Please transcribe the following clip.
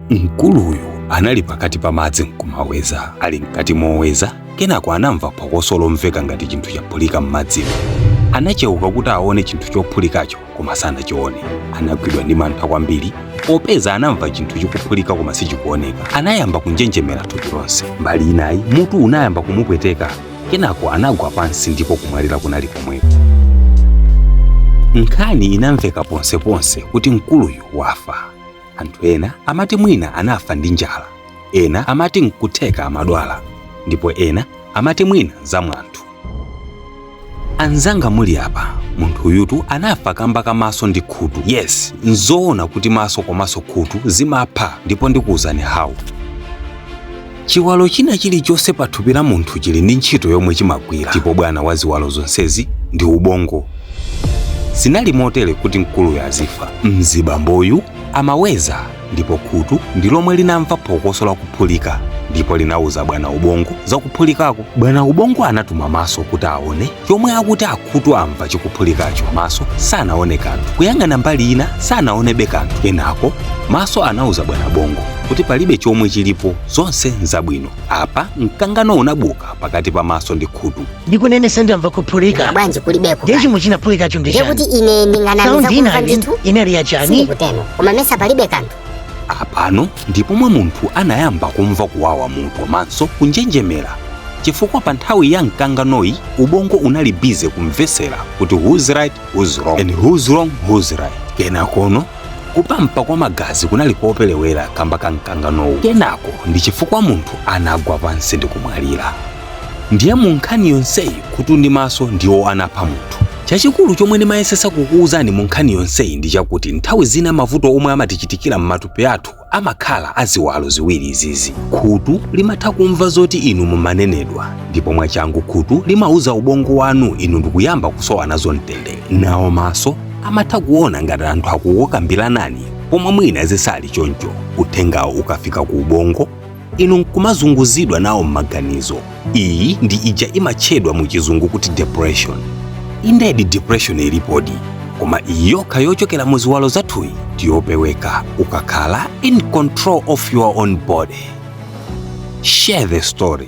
Mkuluyu anali pakati pa madzi nkumaweza. Ali mkati moweza, kenako anamva phokoso lomveka ngati chinthu chaphulika m'madzimo. Anachewuka kuti aone chinthu chophulikacho koma sanachione. Anagwidwa ndi mantha kwambiri popeza anamva chinthu chikuphulika koma sichikuoneka. Anayamba kunjenjemera thupi lonse. Mbali inayi mutu unayamba kumupweteka. Kenako anagwa pansi ndipo kumwalira kunali komweko. Nkhani inamveka ponseponse kuti mkuluyu wafa. Anthu ena amati mwina anafa ndi njala, ena amati nkutheka amadwala, ndipo ena amati mwina zamwanthu. Anzanga muli apa, munthuyutu anafa kamba ka maso ndi khutu. Yes, nzoona kuti maso komanso khutu zimapha ndipo ndikuwuzani how. Chiwalo china chilichonse pa thupi la munthu chili ndi ntchito yomwe chimagwira, ndipo bwana wa ziwalo zonsezi ndi ubongo. Zinali motere kuti mkuluyu azifa. Mzibamboyu amaweza ndipo khutu ndi lomwe linamva phokoso la kuphulika ndipo linauza bwana ubongo za kuphulikako. Bwana ubongo anatuma maso kuti aone chomwe akuti akhutu amva chikuphulikacho. Maso sanaone kanthu, kuyang'ana mbali ina sanaonebe kanthu. Kenako maso anauza bwana bongo kuti palibe chomwe chilipo, zonse nzabwino. Apa mkangano unabuka pakati pa maso ndi khutu. Ndikunenesa ndamva kuphulika. Bwanji kulibeko? Ndiye chomwe chinaphulikacho ndi Ndiye chani? kuti ine ndinganamiza Saundi kumva ina ndithu? inali ya chani? Sindikutero, koma mesa palibe kanthu. Apano ndipomwe munthu anayamba kumva kuwawa mutu komanso kunjenjemera, chifukwa pa nthawi ya mkanganoyi ubongo unali busy kumvesera kuti who's right, who's wrong, and who's wrong, who's right. Kenakono kupampa kwa magazi kunali koperewera kamba ka mkanganowu. Kenako ndi chifukwa munthu anagwa pansi ndi kumwalira. Ndiye mu nkhani yonseyi khutu ndi maso ndiwo anapha munthu. Chachikulu chomwe ndimayesesa kukuwuzani mu nkhani yonseyi ndi chakuti nthawi zina mavuto omwe amatichitikira m'matupi athu amakhala aziwalo ziwiri izizi. Khutu limatha kumva zoti inu mumanenedwa, ndipo mwachangu khutu limauza ubongo wanu, inu ndikuyamba kusowa nazo mtendere. Nawo maso amatha kuona ngati anthu akukukambiranani pomwe mwina zisali choncho. Uthengawo ukafika ku ubongo, inu nkumazunguzidwa nawo m'maganizo. Iyi ndi ija imatchedwa mu Chizungu kuti depression. Indedi depression ilipodi, koma iyi yokha yochokera mu ziwalo zathuyi ndiyopeweka ukakhala in control of your own body. Share the story.